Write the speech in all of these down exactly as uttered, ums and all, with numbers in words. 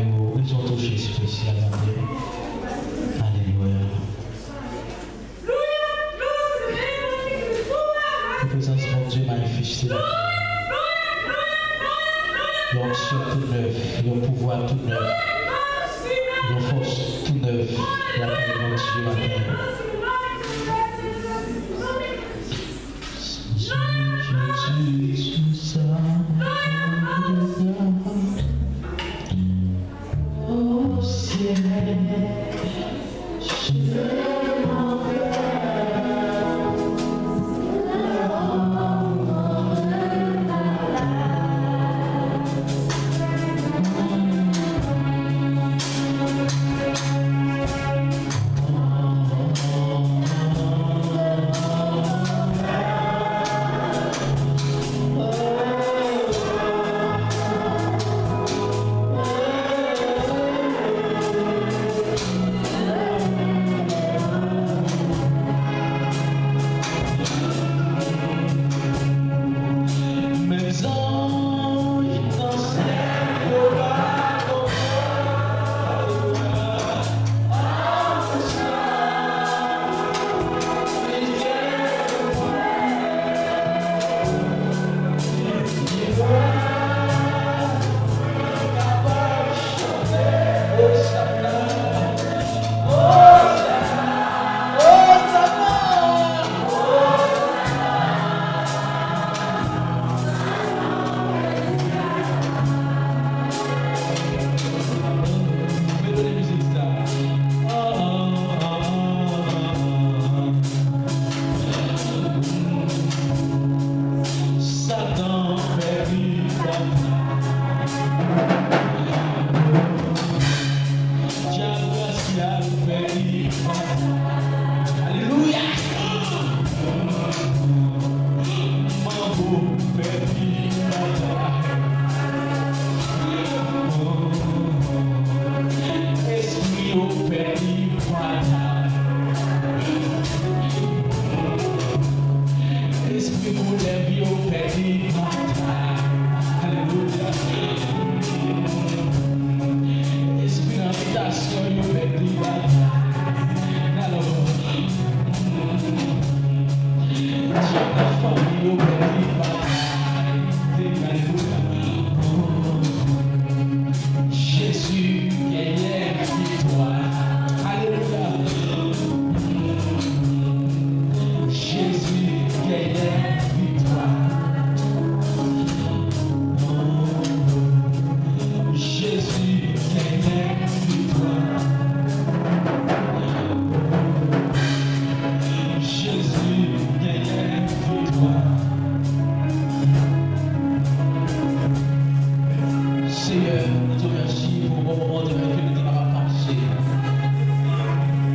Yo bezwen touche espesyalman. Alelouya. Ke prezans Bondye manifeste la. Yon onksyon tou nèf, yon pouvwa tou nèf, yon fòs tou nèf lakay Bondye maten an. Satan pèdi batay. Dyab rasyal pèdi batay. Alelouya! Manbo pèdi batay. Espri yo pèdi batay. Espri koulèv yo pèdi batay. Alelouya. Espri lanbitasyon yo pèdi batay. Alò, dyab nan fanmi yo pèdi batay. Alelouya. Jezi genyen viktwa. Alelouya. Jezi genyen viktwa. Jezi genyen viktwa. Jezi genyen viktwa. Senyè, nou di w mèsi pou bon moman, Senyè, ke nou te kapab pase.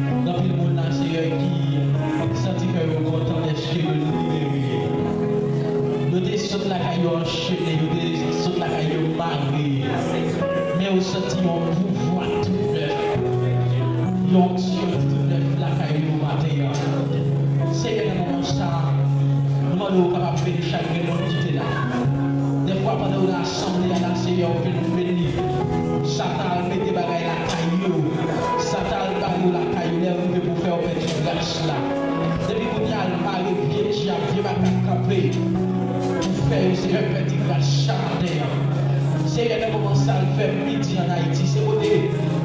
Gen anpil moun la, Senyè, ki santi kè yo kontan dèske yo libere. Yo te sot lakay yo anchene, yo te sot lakay yo mare. Men yo santi yon pouvwa tou nèf, yon onksyon tou nèf lakay yo maten an. Senyè, nan moman sa, nou mande w kapab beni chak grenn moun ki te la. Dèfwa, pandan yo nan asanble a la, Senyè, ou vin beni. Satan al mete bagay lakay yo. Satan al ba yo lakay yo. Lè rive pou fè yo pèdi gras la. Depi kounye a, al mare vye dyab, vye bagay k kanpe pou fè yo, Senyè, pèdi gras sa maten an. Senyè, nan moman sa, al fè midi ann Ayiti. Se kote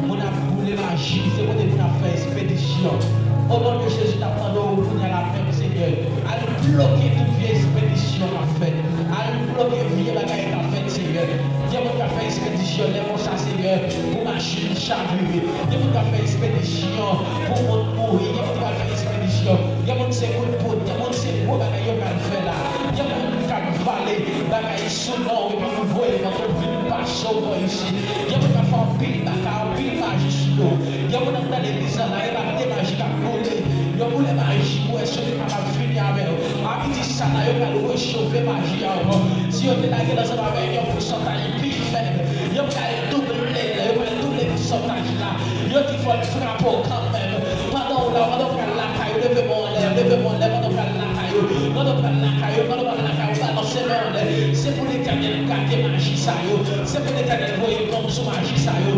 moun ap boule maji, se kote moun ap fè espedisyon. O non de Jezi, n ap mande w kounye a la menm, Senyè, al bloke tout vye espedisyon k ap fèt. Al bloke vye bagay k ap fèt, Senyè. Gen moun k ap fè espedisyon lè konsa, Senyè, pou machin chavire. Gen moun k ap fè espedisyon pou moun mouri. Gen moun k ap fè espedisyon. Gen moun se kout poud. Gen moun se gwo bagay yo pral fè la. Gen moun k ap vale bagay sou non w epi pou voye manto vin pase w bò isit. Gen moun k ap fè anpil baka, anpil maji sou yo. Gen moun anndan legliz la, la, yo ap de maji k ap boule. Yo boule maji pou wè si yo te kapab fini avè w. Apiti sa la, yo pral rechove maji a ankò. Si yo te lage l ansanm avèk yon pousantaj pi fèb, yo pral double l, yo pral double pousantaj la. Yo di fò l frape w kanmenm. Pandan w la, pandan w pral lakay ou, leve men w anlè, leve men w anlè, pandan w pral lakay ou, pandan w pral lakay ou, pandan w pral lakay ou, balanse men w anlè. Se pou Letènèl gate maji sa yo. Se pou Letènèl voye bonm sou maji sa yo.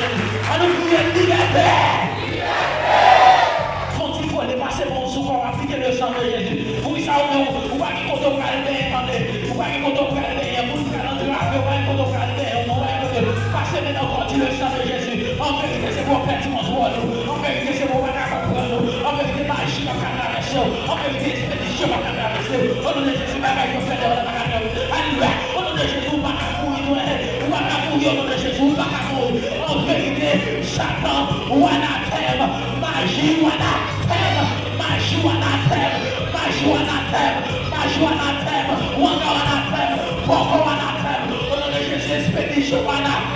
Jezi. Ann nou kriye libète! Fè yon ti vole pase bon sou kò w, aplike le sang de Jésus. Poukisa ou menm, ou pa gen kote w pral benyen, tande. Ou pa gen kote w pral benyen, moun pral antrave, ou pa gen kote w pral benyen, ou pa gen kote. Pase men nan kò, di le sang de Jésus. An verite, se pou yo pèdi kontwòl ou. An verite, se pou yo pa kapab pran nou. An verite, maji k ap An verite, espri de Dye pa ka travèse. O non de Jezi, bagay yo fè deyò la pa ka travèse. Alelouya. O non de Jezi, ou pa ka kouri, ou pa ka kouri, o non de Jezi, ou pa ka kouri. An verite, Satan, ou anatèm, maji, ou anatèm, maji, ou anatèm, maji, ou anatèm, maji, ou anatèm, wanga, ou anatèm, pòkò, ou anatèm. O non de Jezi, espri de Dye, ou anatèm.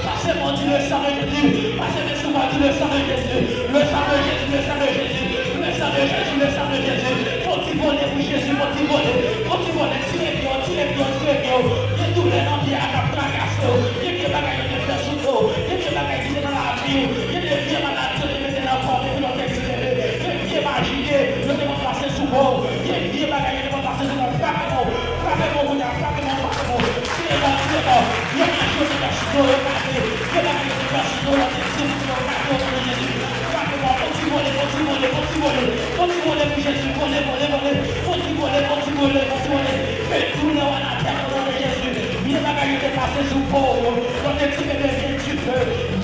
Pase men w, di le sang de Jésus. Pase men sou mwen, di le sang de Jésus. Le sang de Jésus, le sang de Jésus, le sang de Jésus, le sang de Jésus. Fon ti vole pou Jezi, fon ti vole. Fon ti vole, tire pye w, tire pye w, tire pye w. Gen doulè nan pye a k ap trakase w. Gen vye bagay yo te fè sou do w. Gen vye bagay ki te nan lavi w. Gen de vye maladi yo te mete nan kò w depi lè w te ti bebe. Gen vye maji yo te konn pase sou kò w. Gen vye bagay yo te konn pase sou kò w. Frape men w. Frape men w kounye a, frape men w, frape men w. Tire mò, tire mò. Vye maji yo te fè sou do w, yo kase. Vye bagay yo te fè sou do w, yo te di pou yo kase o non de Jezi. Frape mò, fon ti vole, fon ti vole, fon ti vole. Fon ti vole pou Jezi, vole, vole, vole. Fon ti vole, fon ti vole, fon ti vole. Fè doulè w anatèm o non de Jezi. Vye bagay yo te pase sou po w yo. Lè w te ti bebe, vye dife,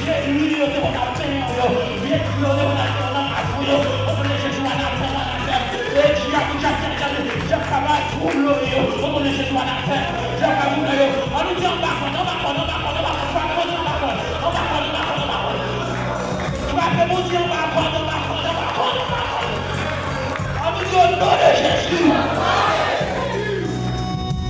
vye lwil yo te konn ap benyen w yo. Vye dlo yo te konn ap benyen w nan kafou yo. O non de Jezi, w anatèm, w anatèm. E dyab, dyab, dyab, dyab, dyab ka bay twouble w yo. O non de Jezi, w anatèm. Dyab ka twouble yo. Ann nou di anba kòd, anba kòd, anba kòd, anba kòd. Frape Bondye anba kòd, anba kòd, anba kòd. Frape Bondye anba kòd, anba kòd, anba kòd, anba kòd. Ann nou di o non de Jezi.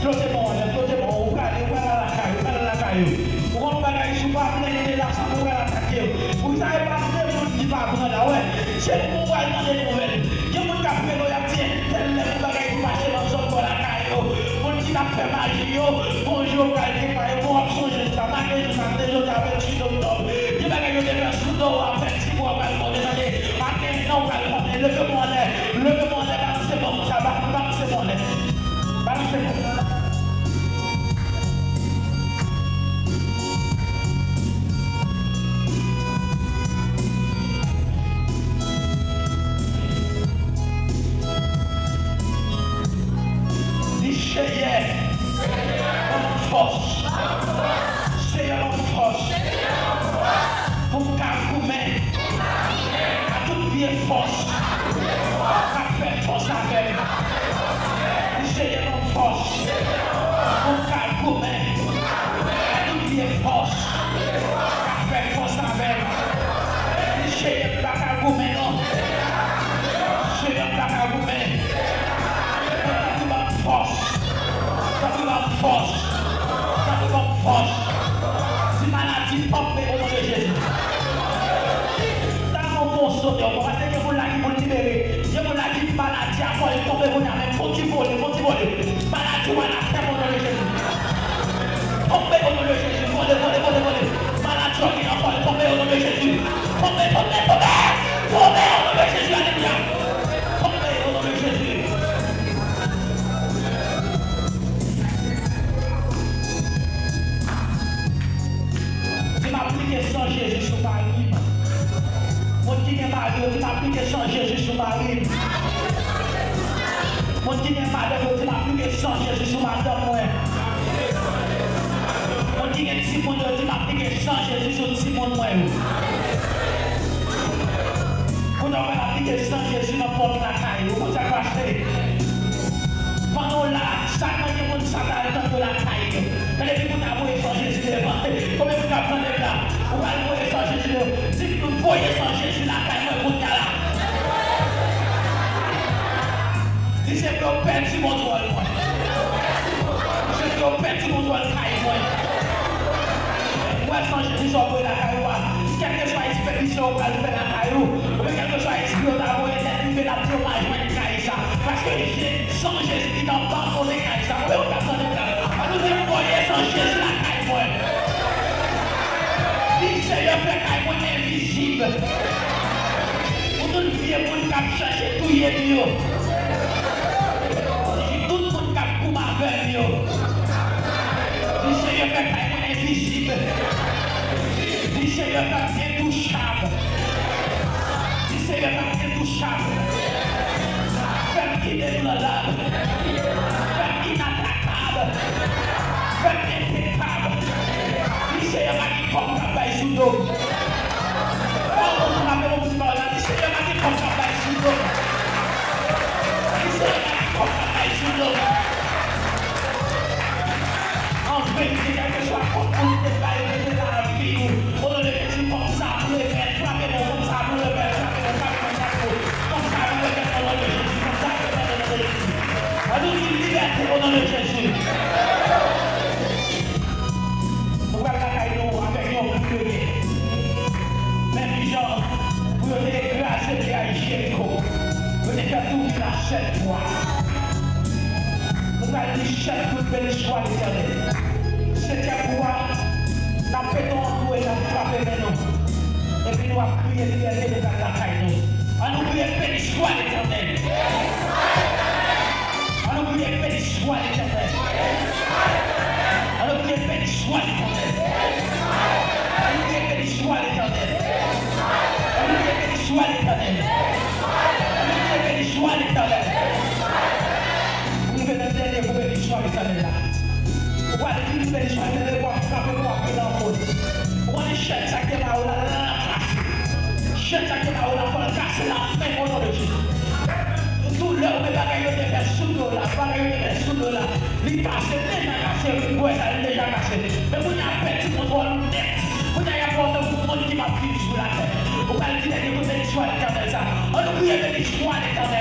Flote men w anlè, flote men w, ou prale, ou prale lakay ou, ou prale lakay ou. Ou konn bagay si w pa plede la sa pou pral atake w. Poukisa e pa de moun ki pa pran la, wè. Se pou w pral tande nouvèl. Gen moun k ap rele w, y ap di entèl lè pou bagay ki pase nan zòn bò lakay yo. Moun ki t ap fè maji yo, gon jou yo pral depare, bon, w ap sonje sa. Make jou sa, se jodi a venntuit oktòb. Gen bagay yo te fè sou do w, ap fè ti bwa pral monte, tande. Maten nan w pral konnen. Leve men w anlè, leve men w anlè, balanse men w konsa, balanse men w anlè. Balanse men w. Di Seyè, ban m fòs. Seyè, ban m fòs. Pou m ka goumen ak tout vye fòs k ap fè fòs avè m. Di Seyè, ban m fòs. Pou m ka goumen ak tout vye fòs k ap fè fòs avè m. Di Seyè, m pa ka goumen non. Seyè, m pa ka goumen. Tanpri ban m fòs. Tanpri ban m fòs. Tanpri ban m fòs. Di maladi tonbe o non de Jezi. Sa yon bon sote ankò, paske gen moun la ki pou l libere. Gen moun la ki maladi a fò l tonbe kounye a, men fò w ti vole, fò w ti vole. Maladi w anatèm o non de Jezi. Tonbe o non de Jezi. Vole, vole, vole, vole. Maladi w gen an fò l tonbe o non de Jezi. Tonbe, tonbe, tonbe. Tonbe o non de Jezi, alelouya. Tonbe o non de Jezi. Di m aplike san Jezi sou mari m. Moun ki gen mari yo, di m aplike san Jezi sou mari m. Moun ki gen madanm yo, di m aplike san Jezi sou madanm mwen. Moun ki gen timoun yo, di m aplike san Jezi sou timoun mwen yo. Kounye a w pral aplike san Jezi nan pòt lakay ou. Kote sa k pase? Pandan w la, Satan gen moun Satan al tande w lakay yo. Men depi kounye a voye san Jezi devan. Konbyen moun k ap tande m la? Ou pral voye san Jezi devan. Di m voye san Jezi lakay mwen kounye a la. Di se pou yo pèdi kontwòl mwen. Se pou yo pèdi kontwòl kay mwen. Ou wè san Jezi sa w voye lakay ou a. Kèlkeswa espedisyon ou pral fè lakay ou, oubyen kèlkeswa espri yo ta voye, lè l rive l ap di yo pa jwenn kay sa. Paske je-, san Jezi ki t ap abandone kay sa. Oubyen ou t ap tande m la. Ann nou di m voye san Jezi lakay mwen. Di Seyè fè kay mwen envizib. Pou tout vye moun k ap chache touye m yo. Di tout moun k ap goumen avè m yo. Di Seyè fè kay mwen envizib. Di Seyè fè m entouchab. Di Seyè fè m entouchab. Fè m inebranlab. Fè m inatakab. Fè m enpekab. Di Seyè pa gen kòb k ap bay sou do m. Fò w konn frape yon moun pawòl la. Di Seyè pa gen kòb k ap bay sou do m. Sèt fwa. Nou pral di sèt kou, beni swa Letènèl. Setyèm kou a, n ap pete yon kou e n ap frape men nou. Epi nou ap kriye libète, nou pral lakay nou. Ann nou kriye, beni swa Letènèl. Ann nou kriye, beni swa Letènèl. Ann nou kriye, beni swa Letènèl. Ann nou kriye, beni swa Letènèl. Ann nou kriye, beni swa Letènèl. Ann nou kriye, beni swa Letènèl. Pou nou rive nan dènye kou, beni swa Letènèl la. Ou pral di beni swa Letènèl, w ap frape, w ap rele anmwe. Ou konnen chèn sa ki te ba ou la, la, la, la, la. Chèn sa ki te ba ou la, fò l kase la, men o non de Jezi. Doulè oubyen bagay yo te fè sou do la, bagay yo te fè sou do la. Li kase, deja kase, wi, m wè sa, li deja kase. Men kounye a pèdi kontwòl ou nèt. Kounye a y ap wè w tankou moun ki p ap viv sou latè. Ou pral di dènye kou, beni swa Letènèl sa. Ann nou kriye, beni swa Letènèl.